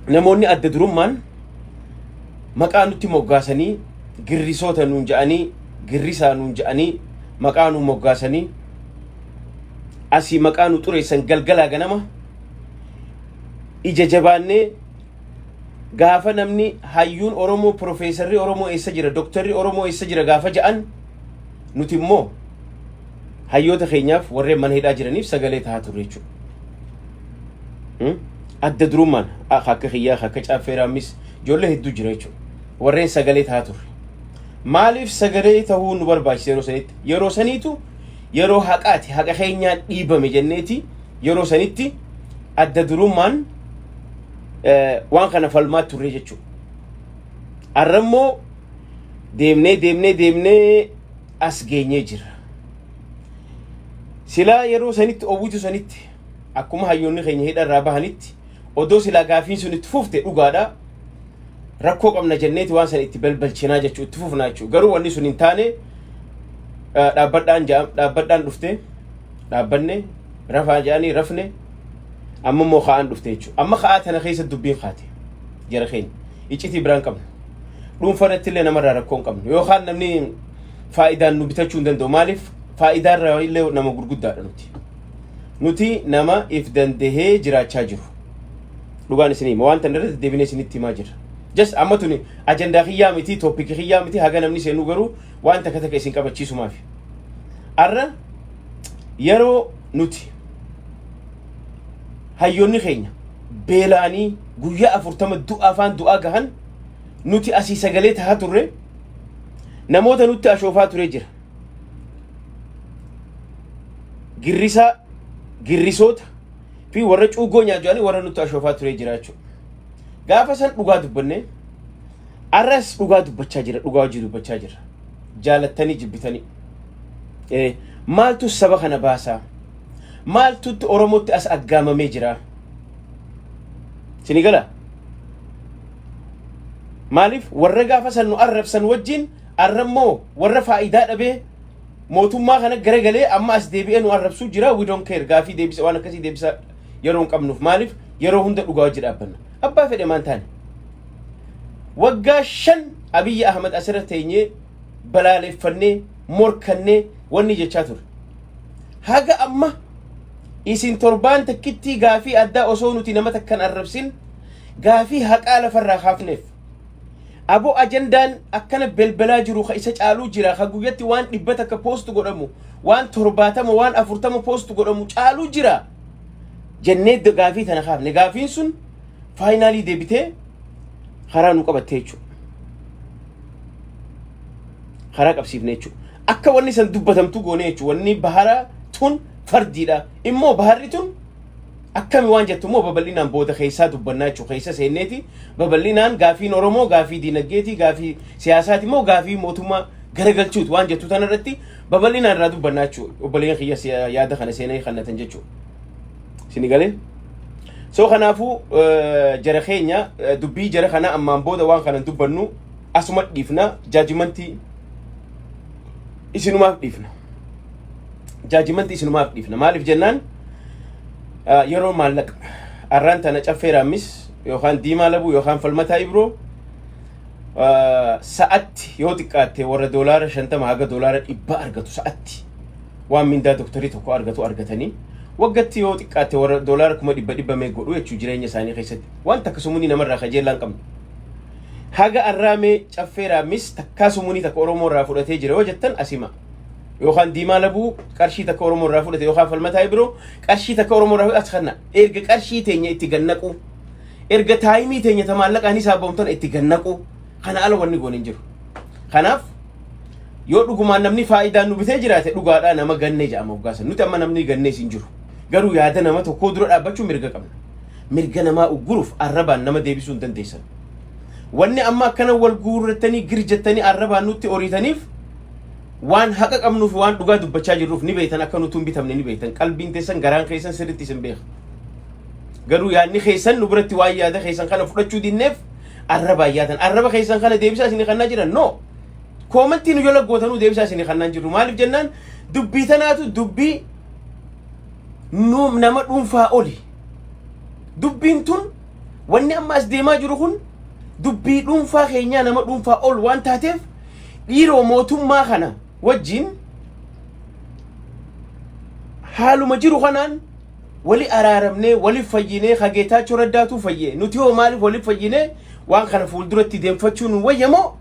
Namoonni adda durummaan maqaa nutti moggaasanii, girrisoota nuun ja'anii, girrisaa nuun ja'anii, maqaa nu moggaasanii, asii maqaa nu xureessan, galgalaa ganama ija jabaannee, gaafa namni hayyuun Oromoo, profeesarri Oromoo eessa jira, doktarri Oromoo eessa jira gaafa ja'an, nuti immoo hayyoota keenyaaf, warreen mana hidhaa jiraniif sagalee tahaa turre jechuudha. Adda durummaan akka kiyyaa, akka Caaffee Raammis, ijoollee hedduu jira jechuudha. Warreen sagalee tahaa turre. Maaliif sagalee tahuu nu barbaachise yeroo sanitti? Yeroo saniitu yeroo haqaati, haqa keenyaan dhiibame jenneeti yeroo sanitti adda durummaan waan kana falmaa turre jechuudha. Har'a immoo deemnee deemnee deemnee as geenyee jira. Silaa yeroo sanitti oowwitu sanitti, akkuma hayyoonni keenya hidha irraa bahanitti, odoo silaa gaafiin sun itti fufte, dhugaadha, rakkoo qabna jenneeti waan san itti balbalchinaa jechuu, itti fufnaa jechuu. Garuu wanni sun hin taane. Dhaabbadhaan dhaabbadhaan dhufte, dhaabbanne, rafaa jedhanii rafne, amma immoo ka'aan dhufte jechuudha. Amma ka'aa tana keessa dubbiin kaate. Jara keenya, iccitii biraan qabna. Dhuunfarratti illee namarraa rakkoo hin qabnu, yookaan namni faayidaan nu bitachuu hin danda'u. Maaliif? Faayidaarraa illee nama gurguddaadha nuti. Nuti nama if dandahee jiraachaa jiru. Dhugaan isinii hima, waan tana irratti deebinee isinitti himaa jira. Just amma tuni ajandaa kiyyaa miti, topicii kiyyaa miti, haga namni seenuu garuu waan takka takka isin qabachiisumaafi. Arra yeroo nuti hayyoonni keenya beela'anii guyyaa 40 du'a afaan du'aa gahan, nuti asii sagalee tahaa turre, namoota nutti ashoofaa ture jira. Girrisaa, girrisoota fi warra cuugoo nyaatu warra nutti ashoofaa ture jira jechuudha. Gaafa san dhugaa dubbanne, arras dhugaa dubbachaa jira, dhugaa hojii dubbachaa jira. Jaalattanii jibbitanii. Maaltu saba kana baasaa? Maaltutti Oromootti as aggaamamee jira? Sini gala? Maaliif warra gaafa san nu arrabsan wajjin arrammoo warra faayidaa dhabee mootummaa kana garagalee amma as deebi'ee nu arrabsuu jira? We don't care. Gaafii deebisa, waan akkasii deebisa yeroo hin qabnuuf. Maaliif? Yeroo hunda dhugaa hojii dhaabbanna. Abbaa fedhe maan taane. Waggaa 5 Abiyyi Ahmad asirra teenyee balaaleffannee, morkannee, wanni jechaa ture. Haga amma isin torbaan takkittii gaafii addaa osoo nuti nama takkan arrabsin gaafii haqaa lafarraa kaafneef. Aboo, ajandaan akkana belbalaa jiru ka isa caaluu jira, ka guyyatti waan 100 post godhamu, waan 70, waan 40 post godhamu caaluu jira jennee gaafii tana kaafne. Gaafiin sun finally deebitee karaa nu qabattee jechuudha. Karaa qabsiifne jechuudha. Akka wanni san dubbatamtu goone jechuudha. Wanni bahara tun fardiidha. Immoo baharri tun akkami waan jettu immoo babal'inaan booda keessaa dubbannaa jechuudha. Keessa seenneeti babal'inaan gaafiin Oromoo gaafii diinagdeeti, gaafii siyaasaati immoo gaafii mootummaa garagalchuuti waan jettu tana irratti babal'inaan irraa dubbannaa jechuudha. Obboleeyyan kiyya yaada kana seenee kannatan jechuudha. Isin galee? So kanaafuu, jara keenya, dubbii jara kana ammaan booda waan kana dubbannu asuma dhiifna, judgmentii isinumaaf dhiifna. Judgmentii isinumaaf dhiifna. Maaliif jennaan, yeroo maallaqa arraan tana Caffee Raammis yookaan Diimaa Labuu yookaan Falmataa Ibroo sa'atti yoo xiqqaatte warra $50 haga $100 argatu, sa'atti waan mindaa doktarii tokko argatu argatanii, waggatti yoo xiqqaatte warra doolaara 100,000 dhibba mee godhu jechuu jireenya isaanii keessatti waan takka sumunii namarraa kajeellaan qabnu. Haga arraamee Caffee Raammis takkaa sumunii takka Oromoo irraa fudhatee jira yoo jettan asima. Yookaan Diimaa Labuu qarshii takka Oromoo irraa fudhate, yookaan Falmataa Ibiroo qarshii takka Oromoo irraa fudhate as kanna. Erga qarshii teenya itti gannaqu, erga timeii teenya ta maallaqaan hisaabamtan itti gannaqu, kana ala wanni goone hin jiru. Kanaaf yoo dhugumaan namni faayidaan nu bitee jiraate, dhugaadhaa nama gannee jedhama hoggaasan. Nuti amma namni gannees hin jiru. Garuu yaada nama tokkoo dura dhaabbachuu mirga qabna. Mirga namaa ugguruuf arrabaan nama deebisuu hin dandeessan. Wanni amma akkana wal guurrattanii gir jettanii arrabaan nutti oriitaniif, waan haqa qabnuuf, waan dhugaa dubbachaa jirruuf. Ni beektan, akka nuti hin bitamne ni beektan. Qalbiin teessan, garaan keessan sirriitti isin beeka. Garuu yaadni keessan nu biratti waan yaada keessan kana fudhachuu dinneef arrabaan yaadan. Arraba keessan kana deebisaa isinii kannaa jiran no. Commentii nu jala gootanuu deebisaa isinii kannaan jirru. Maaliif jennaan, dubbii tanaatu dubbii nu nama dhuunfaa oli. Dubbiin tun Wanni amma as deemaa jiru kun dubbii dhuunfaa keenyaa, nama dhuunfaa ol waan taateef, dhiiroo, mootummaa kana wajjin haaluma jiru kanaan wali araaramnee, wali fayyinee, ka Geetaachoo Raddaatuu fayyee, nuti hoo maaliif wali fayyinee waan kana fuulduratti deemfachuu nu wayyamoo,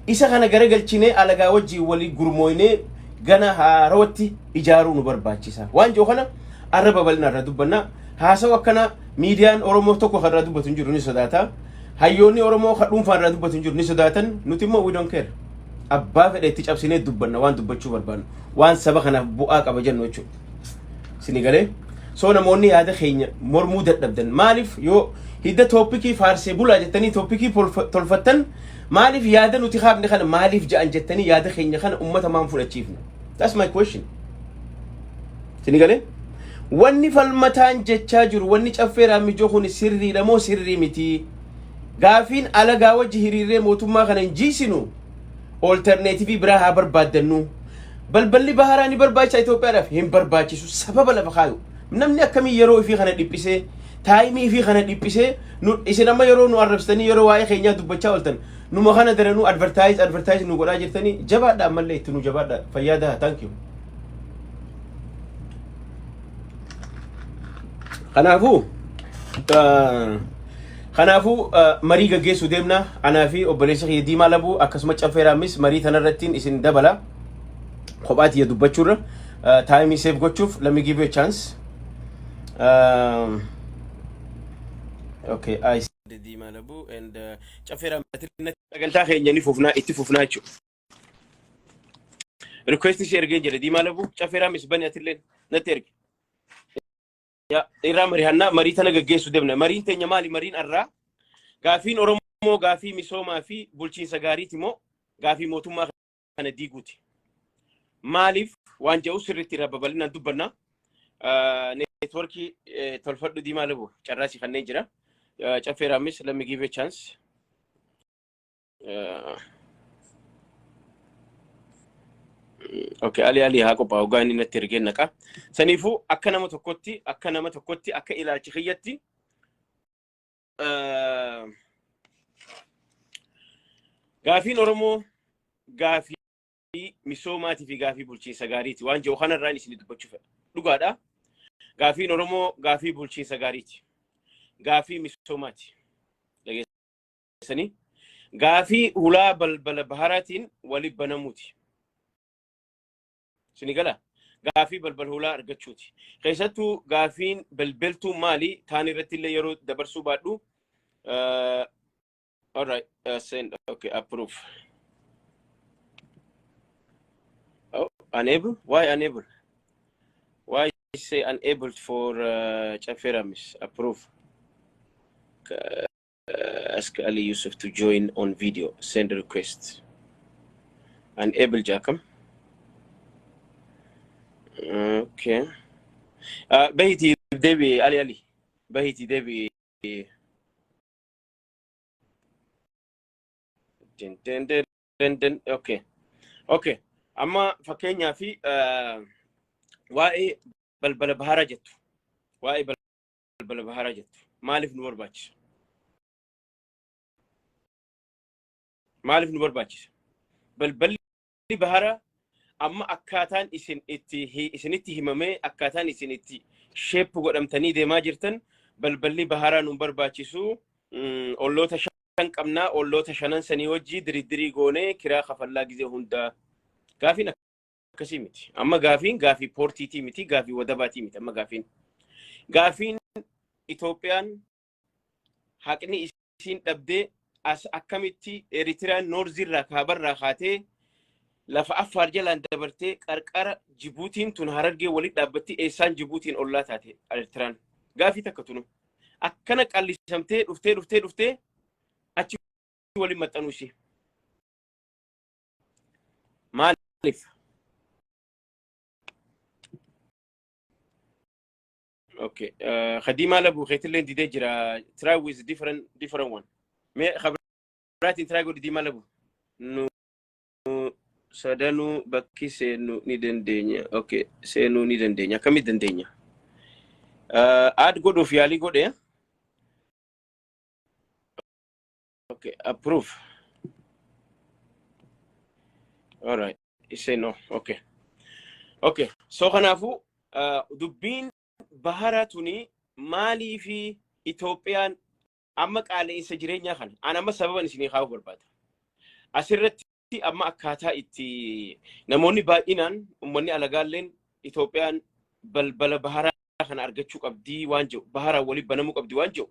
isa kana garagalchinee alagaa wajjin wali gurmooynee gana haarawatti ijaaruu nu barbaachisa? Waan jiru kana arra babal'ina irra dubbanna. Haasawu akkana miidiyaan Oromoo tokko kan irraa dubbatu hin jiru, ni sodaata. Hayyoonni Oromoo kan dhuunfaa irraa dubbatu hin jiru, ni sodaatan. Nuti immoo we don't care. Abbaa fedhe itti cabsinee dubbanna waan dubbachuu barbaannu, waan saba kanaaf bu'aa qaba jennu jechuudha. Sini galee? So namoonni yaada keenya mormuu dadhabdan, maaliif yoo hidda topicii faarsee bulaa jettanii topicii tolfattan, maaliif yaada nuti kaafne kana maaliif ja'an jettanii yaada keenya kana ummata maan fudhachiifna? That's my question. Sini galee? Wanni Falmataan jechaa jiru, wanni Caffee Raamijoo kun sirriidha moo sirrii miti? Gaafiin alagaa wajji hiriirree mootummaa kana hin jiisinu, alternative biraa haa barbaaddannu. Balballi baharaa ni barbaachisa Itoophiyaadhaaf, hin barbaachisu? Sababa lafa kaayu. Namni akkamii yeroo ifii kana dhiphisee, timeii ifii kana dhiphisee, isin amma yeroo nu arrabsitanii, yeroo waa'ee keenyaa dubbachaa ooltan, numa kana daranuu advertise advertise nu godhaa jirtanii. Jabaadha, ammallee itti nu jabaadha. Fayyaa daha. Thank you. Kanaafuu marii gaggeessuu deemna. Anaa fi obboleessa kiyya Diimaa Labuu, akkasuma Caffee Raammis marii tanarrattiin isin dabala. Kophaa tiyya dubbachuurra timeii save gochuuf, let me give you a chance. Okay, I see Diimaa Labuu and Caffee Raammis. Sagantaa keenya ni fufnaa, itti fufnaa jechuudha. Request ishee ergeen jira, Diimaa Labuu. Caffee Raammis, bani, atillee natti erge. Yaa, irraa mari'annaa, marii tana gaggeessuu deemna. Mariin teenya maali? Mariin arraa gaafiin Oromoo gaafii misoomaa fi bulchiinsa gaariiti moo gaafii mootummaa kana diiguuti? Maaliif waan jedhu sirriitti irraa babal'inaan dubbanna. Networkii tolfadhu, Diimaa Labu, carraasii kanneen jira. Caffee Raammis, let me give you a chance. Okay, Ali Ali haa qophaa'u, gaa inni natti ergee naqa. Saniifuu akka nama tokkotti, akka ilaalchi kiyyatti, gaafiin Oromoo gaafii misoomaatii fi gaafii bulchiinsa gaariiti waan jiru kanarraan isin dubbachuu fedha. Dhugaadha. Gaafiin Oromoo gaafii bulchiinsa gaariiti. Gaafii misoomaati. Dhageessanii? Gaafii hulaa balbala baharaatiin wali banamuuti. Sini gala? Gaafii balbala hulaa argachuuti. Keessattuu gaafiin balbaltuu maali? Taan irratti illee yeroo dabarsuu baadhu. Alright, send, okay, approve. Oh, unable? Why unable? Why say unable for Caffee Ramis? Approve. Ask Ali Yusuf to join on video. Send request. Unable, Jakam. Okay. Bahiti Devi Ali Ali. Bahiti Devi. Din, din, din, din, din. Okay. Okay. Amma fakkeenyaa fi waa'ee balbala baharaa jettu. Waa'ee balbala baharaa jettu. Maaliif nu barbaachisa? Maaliif nu barbaachisa? Balballi baharaa amma akkaataan isin itti isinitti himamee, akkaataan isin itti shape godhamtanii deemaa jirtan, balballi baharaa nu barbaachisu. Olloota shan qabnaa, olloota shanan sanii wajjii diriddirii goonee kiraa kafallaa gizee hundaa. Gaafiin akkasii miti. Amma gaafiin gaafii portiitii miti, gaafii wadabaatii miti. Amma gaafiin Itoophiyaan haqni isiin dhabdee as akkamitti Eritiriyaan northirraa kaabarraa kaatee lafa Affaar jalaan dabartee qarqara Jibuutiin tun Harargee walitti dhaabbatti, eessaan Jibuutiin ollaa taate Eritiriyaan? Gaafii takka tunu akkana qallisamtee dhuftee dhuftee dhuftee achi waliin maxxanuu ishee maaliif? Okay. Khadima Labu keetillee didee jira. Try with different one. Mee khabiraatiin try godhi, Diimaa Labu. Nu sadanuu bakki seenuu ni dandeenya. Okay, seenuu ni dandeenya. Akkamitti dandeenya? Add godhuuf yaalii godhe. Okay, approve. All right. He say no. Okay. Okay. So kanaafuu dubbiin bahara tuni maalii fi Itoophiyaan amma qaala'insa jireenyaa kana an amma sababan isinii kaa'uu barbaada. Asirratti amma akkaataa itti namoonni baay'inaan, uummanni alagaalleen Itoophiyaan balbala baharaa kana argachuu qabdii waan jiru, baharaan waliin banamuu qabdi waan jiru,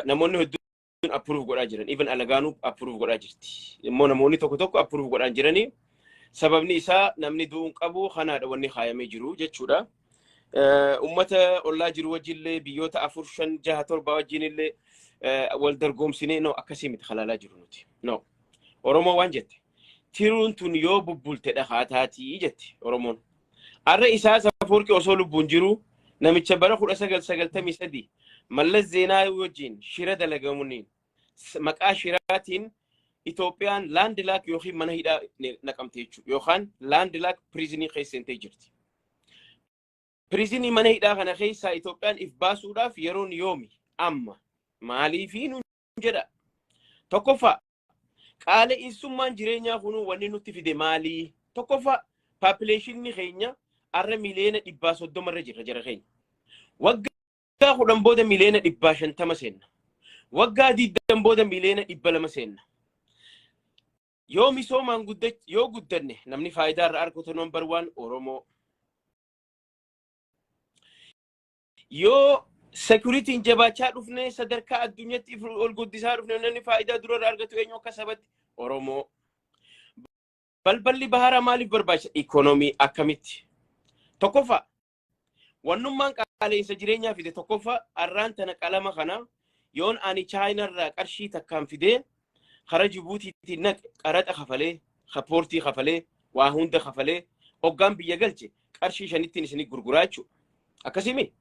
namoonni hedduun approve godhaa jiran. Even alagaanuu approve godhaa jirti. Immoo namoonni tokko tokko approve godhaan jiranii, sababni isaa namni du'uun qabu kanaadha wanni kaayamee jiru jechuudha. Ummata ollaa jiru wajjillee, biyyoota afur, shan, jaha, torba wajjinillee wal dorgomsinee, no, akkasii miti halaalaa jiru nuti. No. Oromoo waan jette, tiruun tun yoo bubbulte dhakaa taatii jette Oromoon. Arra Isaas Afoorqi osoo lubbuun jiru, namicha bara 1993 Mallas Zeenaawii wajjin shira dalagamuun, maqaa shiraatiin Itoophiyaan landlock yookiin mana hidhaa naqamte jechuudha, yookaan landlock prison keessa seentee jirti. Prison mana hidhaa kana keessaa Itoophiyaan if baasuudhaaf yeroon yoomi? Amma. Maaliifii nun jedha. Tokkoffaa, qaala'insummaan jireenyaa kunuu wanni nutti fide maalii? Tokkoffaa, populationni keenya arra 130,000,000 irra jira jara keenya. Waggaa 10 booda 150,000,000 seenna. Waggaa 20 booda 200,000,000 seenna. Yoo misoomaan yoo guddanne, namni faayidaa irraa argatu number one Oromoo. Yoo securityn jabaachaa dhufne, sadarkaa addunyaatti ol guddisaa dhufne, namni faayidaa dura irraa argatu eenyu akka sabatti? Oromoo. Balballi baharaa maaliif barbaachisa? Ikoonoomii akkamitti? Tokkoffaa, wannummaan qaala'insa jireenyaa fide, tokkoffaa, arraan tana qalama kana yoon ani Chaayinaarraa qarshii takkaan fidee kara Jibuutiitiin naqe, qaraxa kafalee, poortii kafalee, waa hunda kafalee, hoggaan biyya galche qarshii 5ttiin isinii gurguraa jechuudha. Akkasimi?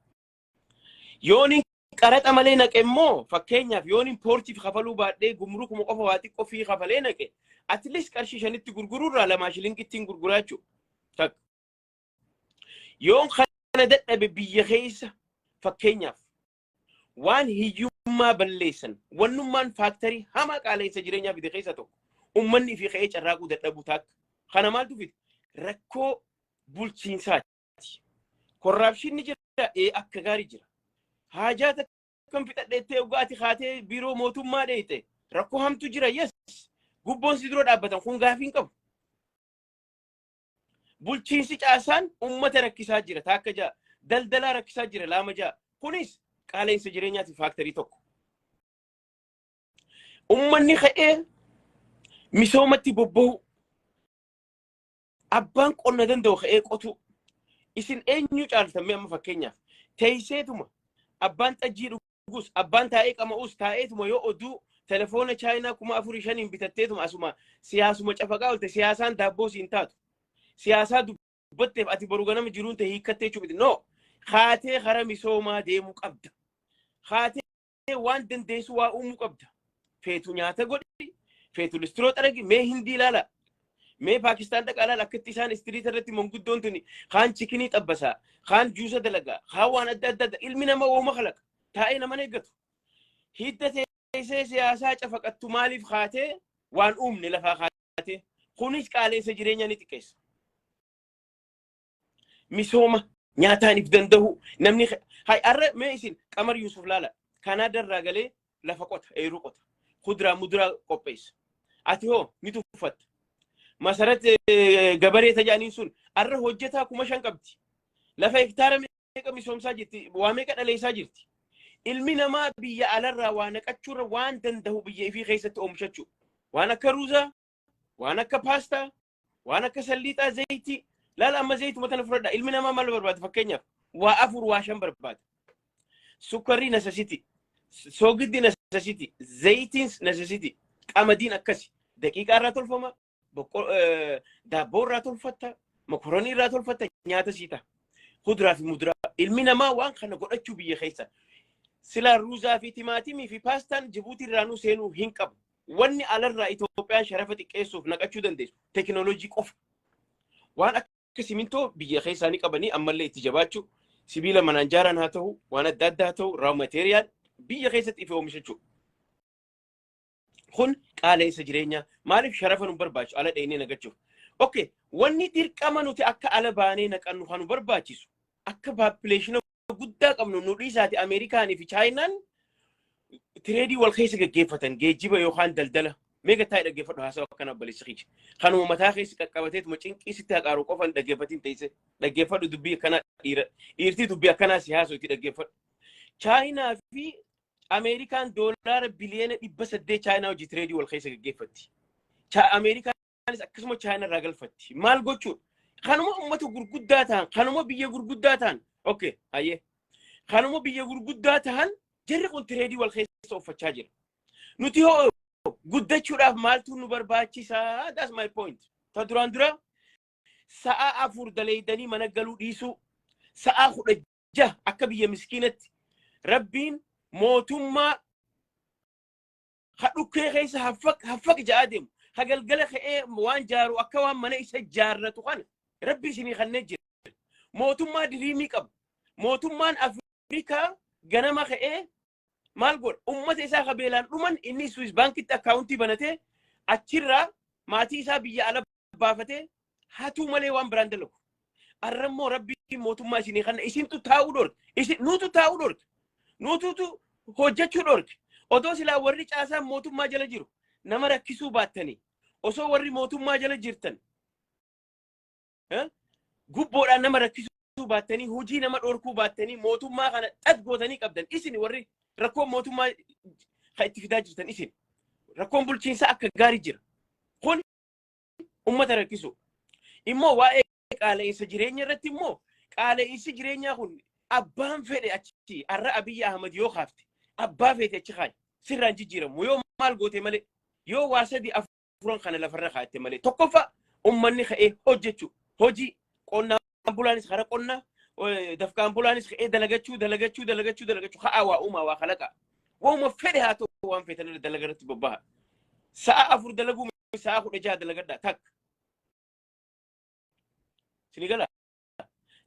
Yoon qaraxa malee naqe immoo, fakkeenyaaf yoon poortiif kafaluu baadhee, gumrukuma qofa waa xiqqoo fi kafalee naqe, at least qarshii 5tti gurguruurraa 2 shilingittiin gurguraa jechuudha. Takka. Yoon kana dadhabe, biyya keessa fakkeenyaaf waan hiyyummaa balleessan, wannummaan factor hamaa qaala'insa jireenyaa fide keessa tokko ummanni fi ka'ee carraaquu dadhabuu takka. Kana maaltu fide? Rakkoo bulchiinsaati. Corruptionni jira, ee, akka gaarii jira. Haajaa akkam fixadheettee dhugaati kaatee biiroo mootummaa dheeyte, rakkoo hamtu jira, yes. Gubboon si dura dhaabbatan kun gaafii hin qabu. Bulchiinsi caasaan ummata rakkisaa jira taakka ja'a. Daldalaa rakkisaa jira laama ja'a. Kunis qaala'insa jireenyaatiif factor tokko. Ummanni ka'ee misoomatti bobba'u. Abbaan qonna danda'u ka'ee qotu. Isin eenyu caaltammee? Amma fakkeenyaaf teesseetuma abbaan xajjii dhugus, abbaan taa'ee qama'us, taa'eetuma yoo oduu telefoona Chaayinaa 4,500 bitatteetuma asuma siyaasuma cafaqaa oolte, siyaasaan daabboo siin taatu. Siyaasaa dubbatteef ati boru ganama jiruun ta'e hiikkattee jechuudha. No. Kaatee kara misoomaa deemuu qabda. Kaatee waan dandeessu waa uumuu qabda. Feetu nyaata godhi, feetu listiroo xaragi, mee Hindii ilaala. Mee Paakistaan dhaqaa ilaala, akkatti isaan street irratti manguddoon tuni kaan chicken xabbasaa, kaan juusa dalagaa, kaan waan adda addaa, ilmi namaa wooma kalaqa. Taa'ee nama eeggatu. Hidda teessee siyaasaa cafaqattu maaliif kaatee waan uumne lafaa kaatee? Kunis qaala'insa jireenyaa ni xiqqeessa. Misooma nyaataan if danda'u namni hay arra mee isin Qamar Yusuf laala, Kanaadarraa galee lafa qota, eeruu qota, kuduraa muduraa qopheessa. Ati hoo ni tuffatta. Masarat gabaree tajaaniin sun arra hojjetaa 5,000 qabdi. Lafa hektaara meeqa misoomsaa jirti, waa meeqa dhaleessaa jirti. Ilmi namaa biyya alarraa waa naqachuurra waan danda'u biyya ifii keessatti oomishachuu. Waan akka ruuzaa, waan akka paastaa, waan akka salliixaa, zayitii. Laala, amma zayituma tana fudhadha. Ilmi namaa maal barbaada? Fakkeenyaaf waa afur, waa shan barbaada. Sukkarri necessity, soogiddi necessity, zayitiin necessity, qamadiin akkasi. Daqiiqaa irraa tolfama, daabboo irraa tolfatta, mokoroonii irraa tolfatta, nyaata sii ta'a. Kuduraa fi muduraa ilmi namaa waan kana godhachuu biyya keessa. Silaa ruuzaa fi timaatimii fi paastaan Jibuutii irraanuu seenuu hin qabu. Wanni alarraa Itoophiyaan sharafa xiqqeessuuf naqachuu dandeessu teekinooloojii qofa. Waan akka simintoo biyya keessaa ni qabanii, ammallee itti jabaachuu, sibiila manaan jaaran haa ta'u, waan adda addaa haa ta'u, raw material biyya keessatti ife oomishachuu. Kun qaala'insa jireenyaa. Maaliif sharafa nu barbaachisu ala dheenee nagachuuf? Okay, wanni dirqama nuti akka ala baanee naqannu kan nu barbaachisu, akka population guddaa qabnu nu dhiisaati, Ameerikaanii fi Chaayinaan trade wal keessa gaggeeffatan, geejjiba yookaan daldala. Meeqa taa'ee dhaggeeffadhu haasawa akkana, obboleessi kiyya. Kanuma mataa keessa qaqqabateetuma cinqii sitti haqaaru qofan dhaggeeffatiin teessee dhaggeeffadhu. Dubbii akkanaa, dhiira dhiirtii dubbii akkanaa si haasoo itti dhaggeeffadhu. Chaayinaa fi Ameerikaan doolaara biliyoona 800 Chaayinaa hojii trade wal keessa gaggeeffatti. Ameerikaanis akkasuma Chaayinaa irraa galfatti. Maal gochuudha? Kanuma uummata gurguddaa ta'an, kanuma biyya gurguddaa ta'an, okay, hayyee. Kanuma biyya gurguddaa ta'an jarri kun trade wal keessa uffachaa jira. Nuti hoo guddachuudhaaf maaltu nu barbaachisaa? That's my point. Ta duraan dura sa'a 4 daleeydanii mana galuu dhiisuu, sa'a 16 akka biyya miskiinatti. Rabbiin mootummaa ha dhukkee keessa haffaq haffaq ja'aa deemu, ha galgala ka'ee waan jaaru akka waan mana isa jaarratu kana Rabbi isinii kanneen jira. Mootummaa dream qabu. Mootummaan Afrikaa ganama ka'ee maal godha? Ummata isaa ka beelaan dhuman inni Swiss baankitti account banatee achirraa maatii isaa biyya ala baafatee hatuu malee waan biraan dalagu. Arrammoo Rabbi mootummaa isinii kana isintu taa'uu dhorke. Isin nuutu taa'uu dhorke. Nuututu hojjechuu dhorke. Odoo silaa warri caasaan mootummaa jala jiru nama rakkisuu baattanii, osoo warri mootummaa jala jirtan gubboodhaan nama rakkisuu baattanii, hojii nama dhorkuu baattanii, mootummaa kana xat gootanii qabdan, isin warri rakkoon mootummaa kan itti fidaa jirtan isin. Rakkoon bulchiinsaa akka gaarii jira. Kun ummata rakkisu. Immoo waa'ee qaala'insa jireenya irratti immoo, qaala'insi jireenyaa kun abbaan fedhe achi har'a Abiyyi Ahmad yoo kaafte, abbaa feete achi kaaye, sirraan jijjiiramu yoo maal goote malee, yoo waa sadi afuran kana lafarra kaa'atte malee. Tokkoffaa, ummanni ka'ee hojjechuu, hojii qonnaan bulaanis kara qonnaa, dafqaan bulaanis ka'ee dalagachuu, dalagachuu, dalagachuu, dalagachuu. Ka'aa waa uumaa, waa kalaqa, wauma fedhe haa ta'u, waan feetan irra dalaga irratti bobbaha. Sa'a 4 dalaguu, sa'a 16 dalagadhaa takka sini gala.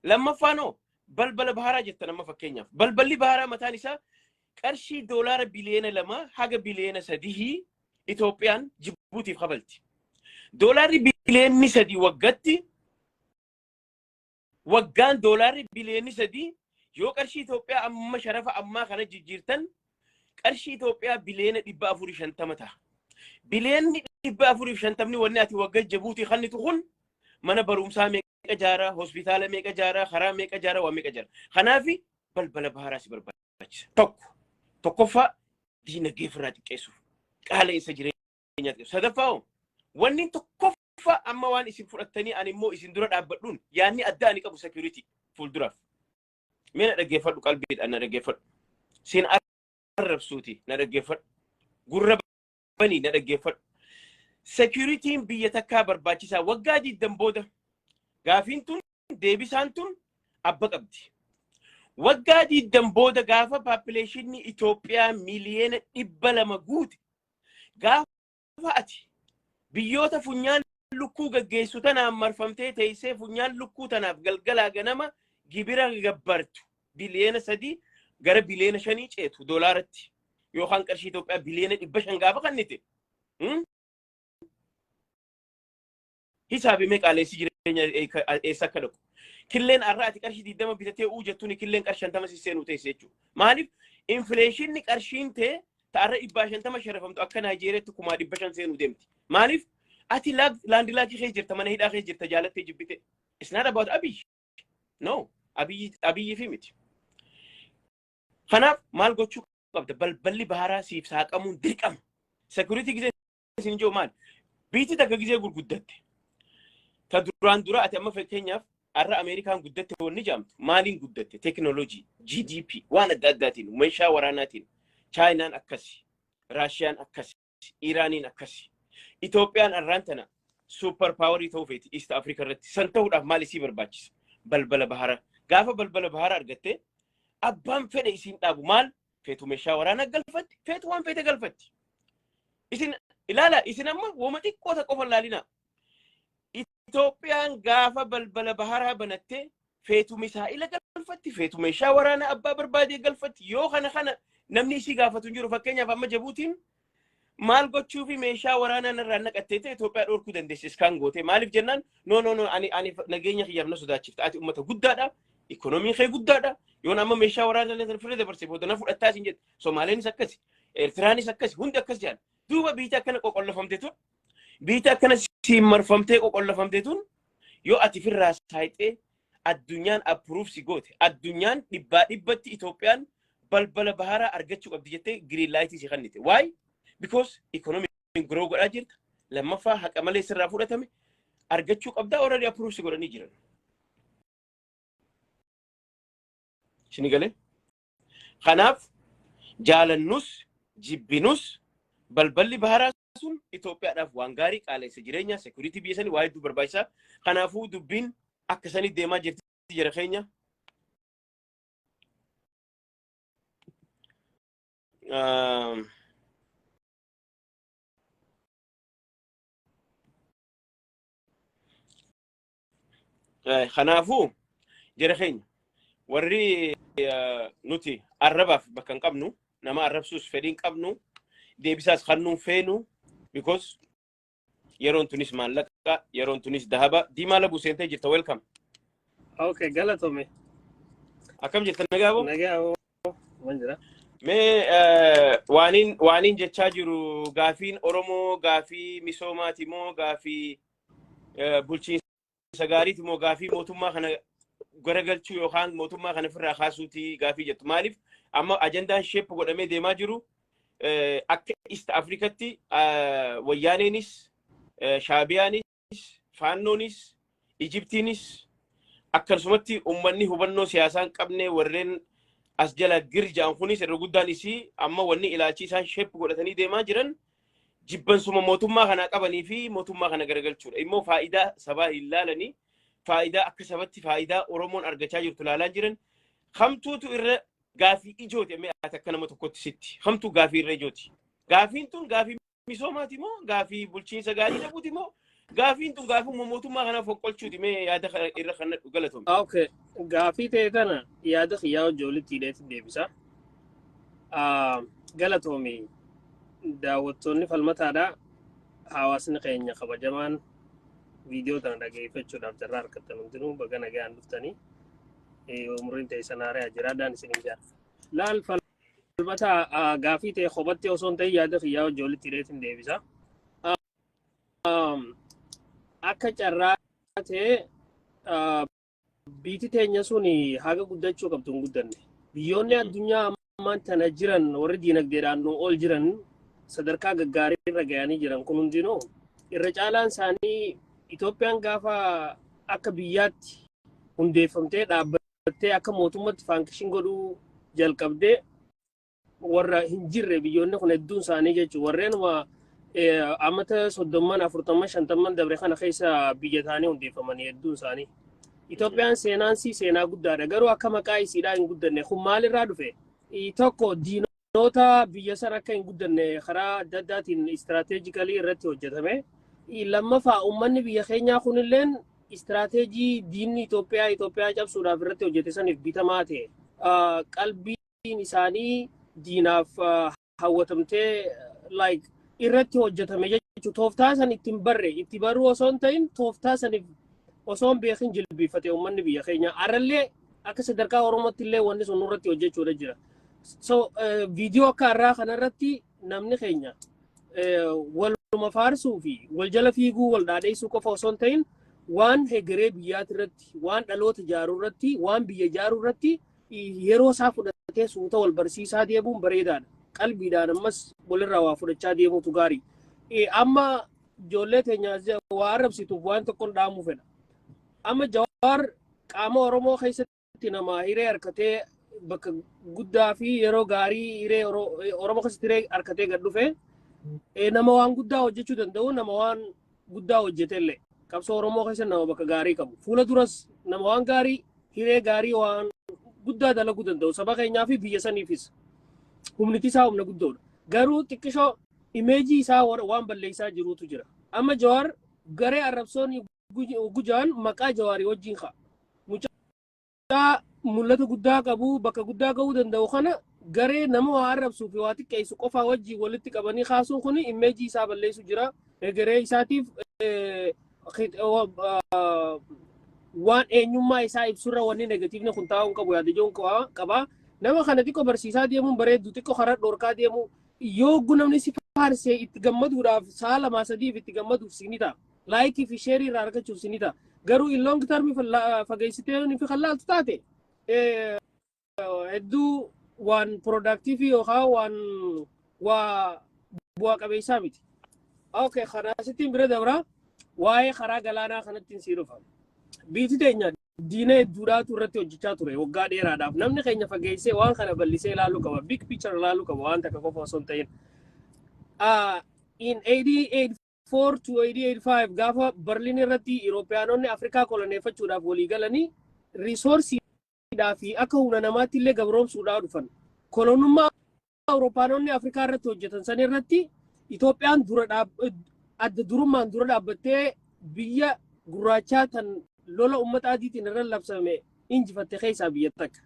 Lammaffaanoo balbala baharaa jettan. Amma fakkeenyaaf balballi baharaa mataan isaa qarshii doolaara biliyoona 2 haga biliyoona 3 Itoophiyaan Jibuutiif kafalti. Doolaarri biliyoonni 3 waggatti, waggaan doolaarri biliyoonni 3 yoo qarshii Itoophiyaa amma sharafa ammaa kana jijjiirtan, qarshii Itoophiyaa biliyoona 450 ta'a. Biliyoonni 450ni wanni ati wagga Jibuutii kannitu kun mana barumsaa meeqa ijaara, hospitaala meeqa ijaara, karaa meeqa ijaara, waan meeqa ijaara? Kanaafi balbala baharaa si barbaachisa. Tokko. Tokkoffaa, diinagdee ofirraa xiqqeessuuf, qaala'insa jireenyaa xiqqeessuuf. Sadaffaa hoo, wanni tokkoffaa amma waan isin fudhattanii ani immoo isin dura dhaabbadhuun yaadni adda ani qabu security fuulduraaf. Mee na dhaggeeffadhu, qalbiidhaan na dhaggeeffadhu. Sin arrabsuuti, na dhaggeeffadhu. Gurra banii na dhaggeeffadhu. Securityn biyya takkaa barbaachisaa waggaa 20 booda. Gaafiin tun deebisaan tun abba qabdi. Waggaa 20 booda gaafa populationni Itoophiyaa miliyoona 200 guute, gaafa ati biyyoota funyaan lukkuu gaggeessu tanaan marfamtee teessee funyaan lukkuu tanaaf galgalaa ganama gibira gabbartu, biliyoona 3 gara biliyoona 5 ceetu doolaaratti yookaan qarshii Itoophiyaa biliyoona 500 gaafa kannite, hisaabimee qaalessi jireenya eessa akka dhaqu. Killeen har'a ati qarshii 20 bitatee uu jettuun killeen qarshii 50 si seenuu teesse jechuudha. Maaliif? Inflationni qarshiin tee ta'arra 150 sharafamtu akka Naayijeeriyaatti 500,000 seenuu deemti. Maaliif? Ati landlock keessa jirta, mana hidhaa keessa jirta, jaalattee jibbite. It's not about Abiy. No, Abiyyi fi miti. Kanaaf maal gochuu qabda? Balballi baharaa siif saaqamuun dirqama. Security gizee isin jiru maal? Biyyi takka gizee gurguddatte. Ta duraan dura ati amma fakkeenyaaf har'a Ameerikaan guddatte wanni jedhamtu maaliin guddatte? Teekinooloojii, GDP, waan adda addaatiin, meeshaa waraanaatiin. Chaayinaan akkasi, Raashiyaan akkasi, Iraaniin akkasi. Itoophiyaan har'aan tana super power ta'uu feeti East Africa irratti. San ta'uudhaaf maal isii barbaachisa? Balbala bahara. Gaafa balbala bahara argatte abbaan fedhe isiin dhaabu. Maal? Feetu meeshaa waraanaa galfatti, feetu waan feete galfatti. Isin ilaala, isin amma woma xiqqoota qofa ilaalina. Itoophiyaan gaafa balbala baharaa banatte feetu misaa'ila galfatti, feetu meeshaa waraanaa abbaa barbaadee galfatti. Yoo kana namni isii gaafatu hin jiru. Fakkeenyaaf amma Jabuutiin Maal gochuu fi meeshaa waraanaa narraa naqattee ta'e Itoophiyaa dhorkuu dandeessi iskaan goote. Maaliif jennaan, no, no, no, ani nageenya kiyyaaf na sodaachifta. Ati uummata guddaadha. Ikoonomiin kee guddaadha. Yoon amma meeshaa waraanaa na firra dabarse booda na fudhattaa siin jette. Somaaleenis akkasi. Eertiraanis akkasi. Hundi akkas jedhan. Duuba biyyi akkana qoqollofamte tun, biyyi akkana siin marfamtee qoqollofamte tun, yoo ati firraa saayixee addunyaan approve si goote, addunyaan dhibbaa dhibbatti Itoophiyaan balbala baharaa argachuu qabdi jettee green light si kennite. Why? Because economy grow godhaa jirta. Lammaffaa, haqa malee sirraa fudhatame argachuu qabdaa, already approve si godhanii jiran. Isin galee? Kanaaf jaalannus jibbinus balballi baharaa sun Itoophiyaadhaaf waan gaarii, qaala'insa jireenyaa, security biyya sanii waa hedduu barbaachisaa. Kanaafuu dubbiin akka sanii deemaa jirti jira keenya. Kanaafuu jara keenya, warri nuti arrabaaf bakka hin qabnu, nama arrabsuus fedhii hin qabnu, deebisaas kannuun feenu, because yeroon tunis maallaqa, yeroon tunis dahaba. Diimaa Labuu, seentee jirta, welcome. Okay, galatome. Akkam jirta, nagaa boo? Nagaa hoo, man jira. Mee waaniin jechaa jiru, gaafiin Oromoo gaafii misoomaati moo gaafii bulchiinsa gaariiti moo gaafii mootummaa kana garagalchuu yookaan mootummaa kana ofirraa kaasuuti gaafii jettu? Maaliif amma ajandaan shape godhamee deemaa jiru akka East Afrikatti Wayyaaneenis, Shaabiyaanis, Faannoonis, Ijiptiinis, akkasumatti uummanni hubannoo siyaasaa hin qabne warreen as jala gir ja'an kunis irra guddaan isii amma wanni ilaalchi isaan shape godhatanii deemaa jiran jibbansuma mootummaa kanaa qabanii fi mootummaa kana garagalchuudha. Immoo faayidaa sabaa hin laalanii, faayidaa akka sabatti faayidaa Oromoon argachaa jirtu laalaa jiran. Kamtuutu irra gaafii ijooti? Mee ati akka nama tokkotti sitti kamtuu gaafii irra ijooti? Gaafiin tun gaafii misoomaati moo gaafii bulchiinsa gaarii dhabuuti moo gaafiin tun gaafii mootummaa kana fonqolchuuti? Mee yaada kana irra kan nadhu, galatoomi. Okay, gaafii ta'e tana yaada kiyyaa wajji walitti hidheetiin deebisa. Galatoomi, daawwattoonni falmataadha. Hawaasni keenya kabajamaan viidiyoo tana dhageeffachuudhaaf carraa argattan hundinuu baga nagaan dhuftanii, umriin teessan haaraa jiraadhaan isin hin laal. Falmataa, gaafii ta'e kophatti osoo hin ta'in yaada kiyyaa wajji walitti hidheetiin deebisa. Akka carraa ta'e biyyi teenya sun haga guddachuu qabdu hin guddanne. Biyyoonni addunyaa ammaan tana jiran, warri diinagdeedhaan nu ol jiran, sadarkaa gaggaarii irra gahanii jiran kun hundinuu irra caalaan isaanii Itoophiyaan gaafa akka biyyaatti hundeeffamtee dhaabbattee akka mootummatti function godhuu jalqabdee warra hin jirre biyyoonni kun hedduun isaanii jechuudha. Warreenuma amata 30n, 40n, 50n dabre kana keessa biyya ta'anii hundeeffamanii hedduun isaanii. Itoophiyaan seenaan sii seenaa guddaadha. Garuu akka maqaa isiidhaa hin guddanne. Kun maalirraa dhufe? Tokko, diinota biyya sana akka hin guddanne karaa adda addaatiin strategically irratti hojjetame. Lammaffaa, uummanni biyya keenyaa kunilleen istiraateejii diinni Itoophiyaa Itoophiyaa cabsuudhaaf irratti hojjete saniif bitamaa ta'e. Qalbiin isaanii diinaaf hawwatamtee like irratti hojjetame jechuudha. Tooftaa san ittiin barre, itti baruu osoo hin ta'in, tooftaa saniif osoo hin beekin jilbiifate uummanni biyya keenyaa. Arrallee akka sadarkaa Oromootti illee wanni sun nurratti hojjechuudha jira. So viidiyoo akka har'aa kanarratti namni keenya waluma faarsuu fi wal jala fiiguu, wal dhaadheessuu qofa osoo hin ta'in, waan hegeree biyyaati irratti, waan dhaloota ijaaruu irratti, waan biyya ijaaruu irratti yeroo isaa fudhatee suuta wal barsiisaa deemuun bareedaadha. Qalbiidhaan ammas walirraa waa fudhachaa deemuutu gaarii. Amma ijoollee teenya waa arrabsituuf waan tokkoon dhaamuu fedha. Amma Jawaar qaama Oromoo keessatti nama hiree harkatee bakka guddaa fi yeroo gaarii hiree Oromoo keessatti hiree harkatee gad dhufe, nama waan guddaa hojjechuu danda'u, nama waan guddaa hojjetellee qabsoo Oromoo keessa nama bakka gaarii qabu. Fuula duras nama waan gaarii, hiree gaarii, waan guddaa dalaguu danda'u saba keenyaa fi biyya saniifis humniti isaa humna guddoodha. Garuu xiqqishoo image isaa waan balleessaa jiruutu jira. Amma Jawaar garee arrabsoon gujaan maqaa Jawaarii wajjin ka'a. Mucaa mul'ata guddaa qabu, bakka guddaa ga'uu danda'u kana Garee nama waa arrabsuu fi waa xiqqeessu qofaa wajjin walitti qabanii kaasuun kun image isaa balleessu jira. Egeree isaatiif waan eenyummaa isaa ibsurra wanni negativeni kun taa'uu hin qabu yaada ijoon qaba. Nama kana xiqqoo barsiisaa deemuun bareeddu, xiqqoo karaa dhorkaa deemuu yoo namni si faarsee itti gammaduudhaaf sa'a lamaa sadiif itti gammaduuf si ni ta'a. Like fi share irraa argachuuf si ni ta'a. Garuu in long term fageessitee fi kan laaltu taate hedduu waan productive yookaan waan waa bu'aa qabeessaa miti. Okay, karaa asittiin bira dabraa waa'ee karaa galaanaa kanatti sii dhufa. Biyyi teenya diina hedduudhaatu irratti hojjechaa ture waggaa dheeraadhaaf. Namni keenya fageessee waan kana bal'isee ilaaluu qaba. Big picture ilaaluu qaba waan takka qofa osoo hin ta'in. In 1884 to 1885 gaafa Berliin irratti Iroopiyaanonni Afrikaa koloneeffachuudhaaf walii galanii resourceiidhaa fi akka humna namaatti illee gabroomsuudhaaf dhufan. Kolonummaa Awuroopaanonni Afrikaa irratti hojjetan san irratti Itoophiyaan dura adda durummaan dura dhaabbattee biyya gurraachaa tan lola uummata adiitiin irra labsame injifatte keessaa biyya takka.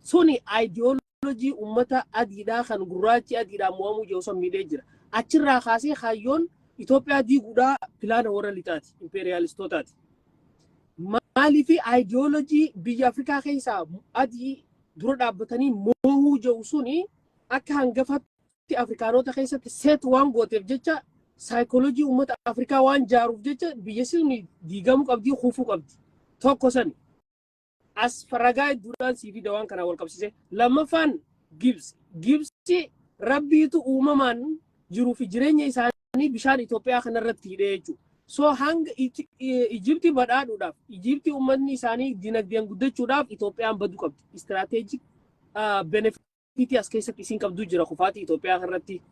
Suni ideology uummata adiidhaa kan gurraachi adiidhaan mo'amuu jiru san miidhee jira. Achirraa kaasee kaayyoon Itoophiyaa diiguudhaa plana warra lixaati, impeeriyaalistootaati. Maaliif ideology biyya Afrikaa keessaa adii dura dhaabbatanii moohuu jiru suni akka hangafatti Afrikaanota keessatti seet waan gooteef jecha, saayikooloojii uummata Afrikaa waan jaaruuf jecha biyya suni diigamuu qabdi, kufuu qabdi. Tokko sani. As ragaa hedduudhaan sii fida waan kanaa wal qabsiise. Lammaffaan Gibsi. Gibsi rabbiitu uumamaan jiruu fi jireenya isaanii bishaan Itoophiyaa kanarratti hidhee jechuudha. So hanga Ijipti badhaadhuudhaaf, Ijipti uummanni isaanii dinagdeen guddachuudhaaf Itoophiyaan baduu qabdi. Strategic benefitii as keessatti isiin qabdu jira kufaatii Itoophiyaa irratti.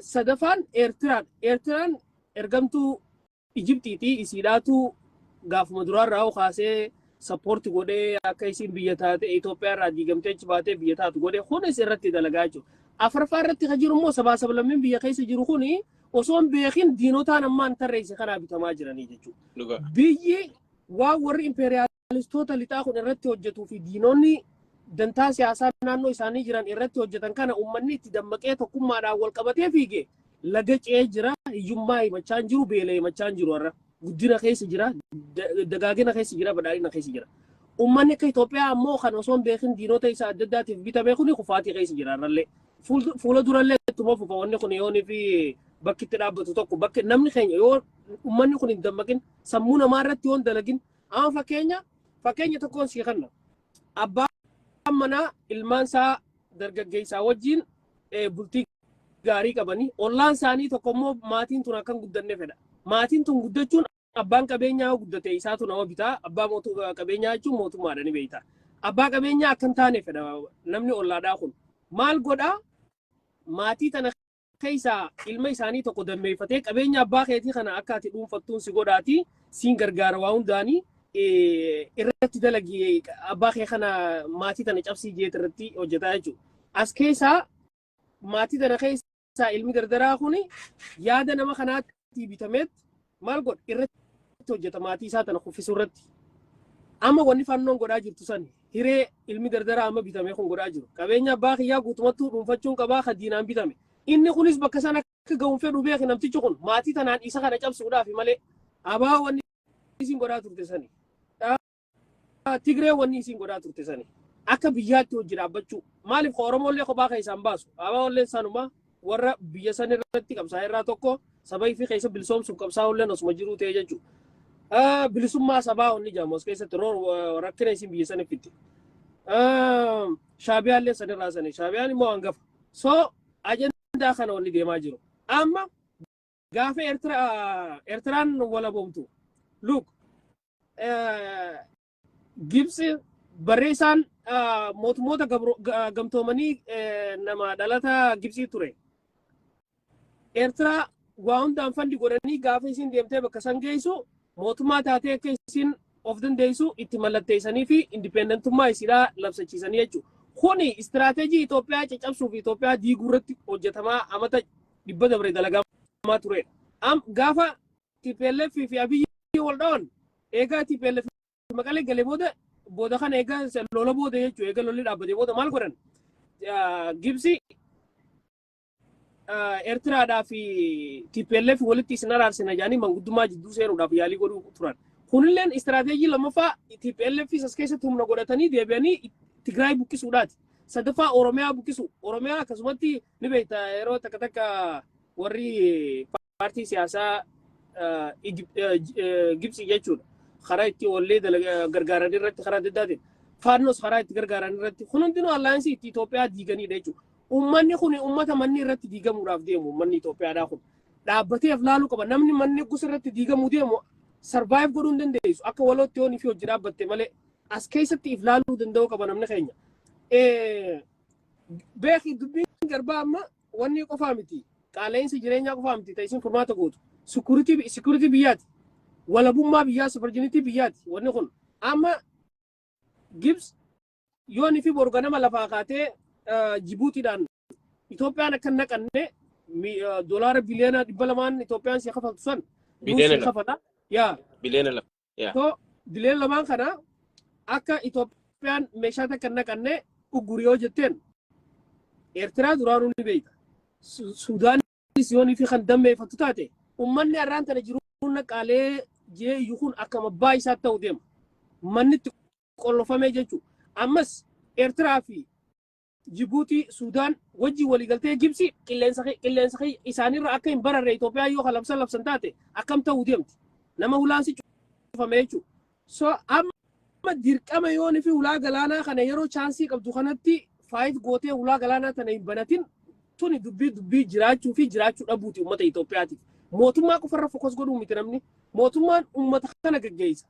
Sadaffaan Eertiraan. Eertiraan ergamtuu Ijiptiiti. Isiidhaatu gaafuma duraarraa kaasee support godhee akka isiin biyya taate Itoophiyaa irraa diigamtee achi baatee biyya taatu godhee kunis irratti dalagaa jechuudha. Afuraffaa irratti kan jiru immoo sabaa sablammiin biyya keessa jiru kuni osoo hin beekin diinotaan ammaan tarreesse kanaa bitamaa jiranii jechuudha. Biyyi waan warri impeeriyaalistoota lixaa kun irratti hojjetuu fi diinonni dantaa siyaasaa naannoo isaanii jiran irratti hojjetan kana uummanni itti dammaqee tokkummaadhaan wal qabatee fiige laga ce'ee jira. Hiyyummaa himachaa hin jiru, beela himachaa hin jiru. Har'a guddina keessa jira, dagaagina keessa jira, badhaadhina keessa jira. Uummanni akka Itoophiyaa ammoo kan osoo hin beekin diinota isa adda addaatiif bitame kuni kufaatii keessa jira har'allee. Fuula durallee ittuma fufa wanni kun yoonii fi bakki itti dhaabbatu tokko bakki namni keenya yoo uummanni kun hin dammaqin, sammuu namaa irratti yoo hin dalagin. Amma fakkeenya tokkoon sii kenna. Abbaan manaa ilmaan isaa dargaggeessaa wajjin bultii gaarii qabanii, ollaan isaanii tokko immoo maatiin tun akka hin guddanne fedha. Maatiin tun guddachuun abbaan qabeenyaa yoo guddate isaatu nama bitaa. Abbaa qabeenyaa jechuun mootummaadha, ni beekta. Abbaa qabeenyaa akka hin taane fedha namni ollaadhaa kun. Maal godhaa? Maatii tana keessaa ilma isaanii tokko dammeeffatee, qabeenya abbaa keetii kana akka ati dhuunfattuun si godhaati, siin gargaara, waa hundaanii irratti dalagi, abbaa kee kana maatii tana cabsii jeet irratti hojjetaa jechuudha. As keessaa maatii tana keessaa ilmi dardaraa kuni yaada nama kanaatti bitameet maal godha? Irratti hojjeta maatii isaa tana kuffisuu irratti. Amma wanni fannoon godhaa jirtu sani hiree ilmi dardaraa amma bitame kun godhaa jiru. Qabeenya abbaa kiyyaa guutumattuu dhuunfachuun qabaa kan diinaan bitame. Inni kunis bakka sana akka ga'uun fedhu beeki namtichi kun maatii tanaan isa kana cabsuudhaaf malee. Abaa wanni isin godhaa turte sani. Tigree wanni isin godhaa turte sani. Akka biyyaatti hojii dhaabbachuu. Maaliif Oromoollee kophaa keessaan baasu? Abaa'olleen sanuma warra biyya san irratti qabsaa'e irraa tokko, saba ifii keessa bilisoomsuuf qabsaa'ulleen osuma jiruu ta'e jechuudha. Bilisummaa sabaa onni jedhamu as keessatti rakkina isin biyya saniif fidde. Shaabiyaallee sanirraa sani. Shaabiyaan immoo hangafa. So ajandaa kana wanni deemaa jiru. Amma gaafa Eertiraan walaboomtu, look, Gibxi barreessaan mootummoota gamtoomanii nama dhalata Gibxii ture. Eertiraa waa hundaan fund godhanii gaafa isin deemtee bakka san geessu mootummaa taatee akka isin of dandeessu itti mallatteessanii fi independentummaa isiidhaa labsachiisanii jechuudha. Kuni strategy Itoophiyaa caccabsuu fi Itoophiyaa diiguu irratti hojjetamaa amata 100 dabre dalagamaa turedha. Gaafa TPLF fi Abiyyi wal dhawan, eegaa TPLF Maqalee galee booda, booda kana eegaa lola booda jechuudha, eegaa lolli dhaabbatee booda maal godhan? Gibsi Eertiraadhaa fi TPLF walitti isin araarsina jedhanii manguddummaa jidduu seenuudhaaf yaalii godhuu turan. Kunilleen istiraateejii lammaffaa TPLF as keessatti humna godhatanii deebi'anii Tigraay buqqisuudhaati. Sadaffaa Oromiyaa buqqisu. Oromiyaa akkasumatti ni beekta, yeroo takka takka warri paartii siyaasaa Gibxi jechuudha. Karaa itti oollee gargaaran irratti, karaa adda addaatiin. Faannos karaa itti gargaaran irratti. Kun hundinuu alliance itti Itoophiyaa diiganidha jechuudha. Uummanni kun uummata manni irratti diigamuudhaaf deemu, uummanni Itoophiyaadhaa kun. Dhaabbateef laaluu qaba. Namni manni gosa irratti diigamuu deemu survive godhuu hin dandeessu. Akka walootti yoon fi hojii dhaabbatte malee as keessatti if laaluu danda'uu qaba namni keenya. Beeki, dubbiin garbaa amma wanni qofaa miti. Qaala'insi jireenyaa qofaa miti ta'e isin furmaata gootu. Security biyyaati. Walabummaa biyyaa, sovereignty biyyaati. Wanni kun amma Gibs yoon fi boru ganama lafaa kaatee Jibuutiidhaan Itoophiyaan akka hin naqanne doolaara biliyoona 200n Itoophiyaan si kafaltu san Biliyoona si 2. Kafala. Yaa. Biliyoona 2. Yaa. So biliyoona 2n kana akka Itoophiyaan meeshaa takka hin naqanne ugguri yoo jetteen, Eertiraa duraanuu ni beekta. Sudaanis yoonii fi kan dammeeffattu taate, uummanni har'aan tana jiruun naqaalee jee iyyuu kun akka abbaa isaatti ta'u deema. Manni itti qollofamee jechuudha. Ammas Eertiraa fi Jibuutii, Sudaan wajjin waliigaltee Gibsi qilleensa isaanirra akka hin bararre Itoophiyaa yoo labsan labsan taate akkam ta'uu deemti? Nama hulaansi cufame jechuudha. So amma dirqama yoon fi hulaa galaanaa kana yeroo chance qabdu kanatti fight gootee hulaa galaanaa tana hin banatin, tuni dubbii jiraachuu fi jiraachuu dhabuuti uummata Itoophiyaatiif. Mootummaa qofarra focus godhuu miti namni. Mootummaan uummata kana gaggeessa.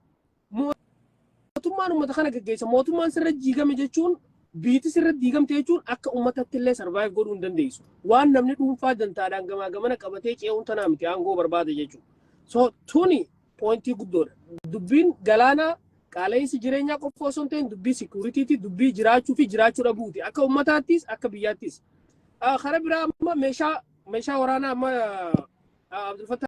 Mootummaan uummata kana gaggeessa. Mootummaan sirra jiigame jechuun, biiti sirra diigamte jechuun, akka uummatatti illee survive godhuu hin dandeessu. Waan namni dhuunfaa dantaadhaan gamaa gamana qabatee ce'uun tanaa miti aangoo barbaada jechuudha. So tuni point guddoodha. Dubbiin galaanaa qaala'insi jireenyaa qofa osoo hin ta'in dubbii securityti, dubbii jiraachuu fi jiraachuu dhabuuti. Akka uummataattis akka biyyaattis. Karaa biraa amma meeshaa waraanaa amma Abdulfattah